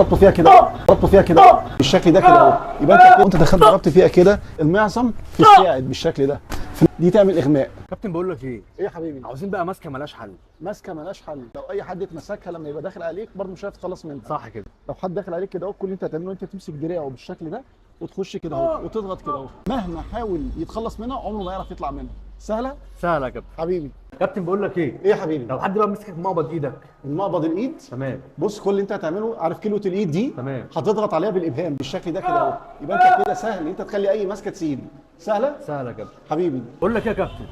ضربته فيها كده، ضربته فيها كده بالشكل ده كده اهو، يبقى انت وانت دخلت ضربت فيها كده المعصم في الساعد بالشكل ده، دي تعمل اغماء. كابتن بقول لك ايه؟ ايه يا حبيبي؟ عاوزين بقى ماسكه ملهاش حل. ماسكه ملهاش حل، لو اي حد اتمسكها لما يبقى داخل عليك برضه مش هتعرف تخلص منها. صح كده. لو حد داخل عليك كده اهو، كل اللي انت هتعمله انت تمسك دراعه بالشكل ده وتخش كده اهو وتضغط كده اهو، مهما حاول يتخلص منها عمره ما يعرف يطلع منها. سهلة؟ سهلة يا كابتن. حبيبي. كابتن بقول لك ايه؟ ايه يا حبيبي؟ لو حد بقى مسكك مقبض ايدك. المقبض الايد. تمام. بص كل اللي انت هتعمله، عارف كيلوة الايد دي؟ تمام. هتضغط عليها بالابهام بالشكل ده كده اهو، يبقى انت كده سهل انت تخلي اي ماسكه تسيب. سهلة؟ سهلة يا كابتن. حبيبي. بقول لك ايه يا كابتن؟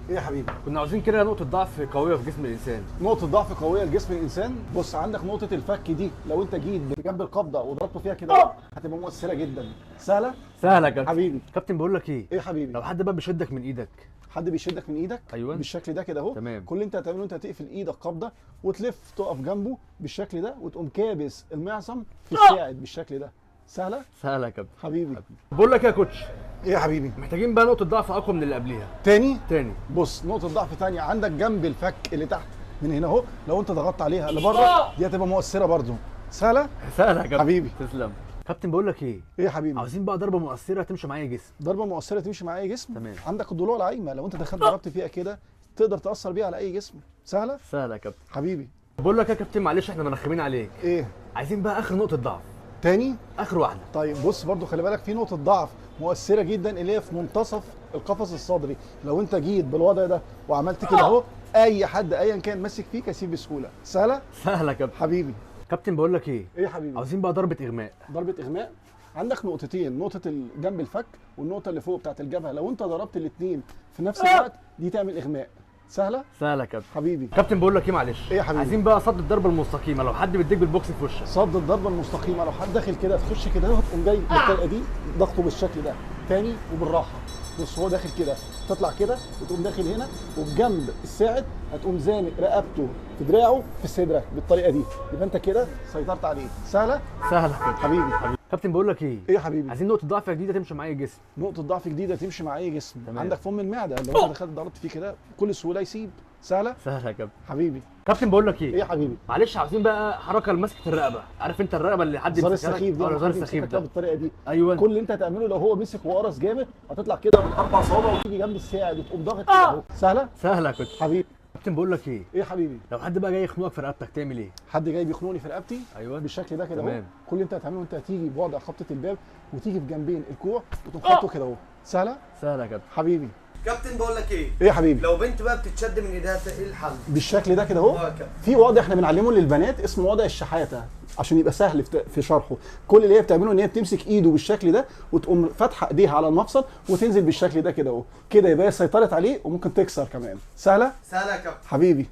ايه يا حبيبي؟ كنا عاوزين كده نقطة ضعف قوية في جسم الانسان. نقطة ضعف قوية لجسم الإنسان، بص عندك نقطة الفك دي، لو أنت جيت بجنب القبضة وضربته فيها كده هتبقى مؤثرة جدا. سهلة؟ سهلة يا كابتن. حبيبي. كابتن بقول لك ايه؟ إيه يا حبيبي؟ لو حد بقى بيشدك من ايدك. حد بيشدك من ايدك؟ أيوة. بالشكل ده كده اهو. تمام. كل اللي انت هتعمله انت هتقفل ايدك قبضه وتلف تقف جنبه بالشكل ده وتقوم كابس المعصم في الساعد بالشكل ده. سهلة؟ سهلة يا كابتن. حبيبي. بقول لك ايه يا كوتش؟ ايه يا حبيبي؟ محتاجين بقى نقطة ضعف اقوى من اللي قبليها. تاني؟ تاني. بص نقطة ضعف تانية عندك جنب الفك اللي تحت من هنا اهو، لو انت ضغطت عليها لبره دي هتبقى مؤثرة برضو. سهلة؟ سهلة يا كابتن. حبيبي. تسلم. كابتن بقول لك ايه؟ ايه يا حبيبي؟ عاوزين بقى ضربه مؤثرة تمشي مع اي جسم. ضربه مؤثرة تمشي مع اي جسم. تمام. عندك الضلوع العايمه، لو انت دخلت ضربت فيها كده تقدر تاثر بيها على اي جسم. سهلة؟ سهلة يا كابتن. حبيبي. بقول لك يا كابتن معلش احنا مرخمين عليك. ايه؟ عايزين بقى اخر نقطة ضعف. تاني؟ اخر واحدة. طيب بص برضو خلي بالك في نقطة ضعف مؤثرة جدا اللي هي في منتصف القفص الصدري، لو انت جيت بالوضع ده وعملت كده اهو، اي حد ايا كان ماسك فيك هيسيب بسهولة. سهلة؟ سهلة يا كابتن. حبيبي. كابتن بقول لك ايه؟ ايه يا حبيبي؟ عاوزين بقى ضربه اغماء. ضربة اغماء، عندك نقطتين، نقطة جنب الفك والنقطة اللي فوق بتاعت الجبهة، لو انت ضربت الاثنين في نفس الوقت دي تعمل اغماء. سهلة؟ سهلة يا كابتن. حبيبي. كابتن بقول لك ايه معلش؟ ايه يا حبيبي؟ عايزين بقى صد الضربة المستقيمة، لو حد بيديك بالبوكس في وشك. صد الضربة المستقيمة، لو حد داخل كده تخش كده وتقوم جاي بالطريقة دي ضغطه بالشكل ده تاني وبالراحة. بص هو داخل كده تطلع كده وتقوم داخل هنا وبجنب الساعد هتقوم زانق رقبته في دراعه في صدرك بالطريقة دي، يبقى انت كده سيطرت عليه. سهلة؟ سهلة يا كابتن. حبيبي. كابتن بقول لك ايه؟ ايه يا حبيبي؟ عايزين نقطة ضعف جديدة تمشي مع اي جسم. نقطة ضعف جديدة تمشي مع اي جسم. تمام. عندك فم المعدة، لو انت دخلت ضربت فيه كده بكل سهولة يسيب. سهلة؟ سهلة يا كابتن. حبيبي. كابتن بقول لك ايه؟ ايه يا حبيبي؟ معلش عاوزين بقى حركة لمسكه الرقبة، عارف انت الرقبة اللي حد الزار يمسكها لك؟ السخيف ده، الزار حد السخيف يمسكك كده ده. بالطريقة دي. ايوه. كل اللي انت هتعمله لو هو مسك وقرص جامد هتطلع كده بالاربع صوابع وتيجي جنب الساعد وتقوم ضاغط كده اهو. سهلة؟ سهلة يا كابتن. حبيبي. كابتن بقول لك ايه؟ ايه يا حبيبي؟ لو حد بقى جاي يخنقك في رقبتك تعمل ايه؟ حد جاي بيخنقني في رقبتي؟ ايوه. بالشكل ده كده اهو. تمام. كل اللي انت هتعمله انت هتيجي بوضع خبطه الباب وتيجي في جنبين الكوع وتقوم خبطه كده اهو. سهلة؟ سهلة يا كابتن. حبيبي. كابتن بقول لك ايه؟ ايه يا حبيبي؟ لو بنت بقى بتتشد من ايديها ايه الحل؟ بالشكل ده كده اهو. في وضع احنا بنعلمه للبنات اسمه وضع الشحاته عشان يبقى سهل في شرحه. كل اللي هي بتعمله ان هي بتمسك ايده بالشكل ده وتقوم فاتحة ايديها على المفصل وتنزل بالشكل ده كده اهو، كده يبقى هي سيطرت عليه وممكن تكسر كمان. سهلة؟ سهلة يا كابتن. حبيبي.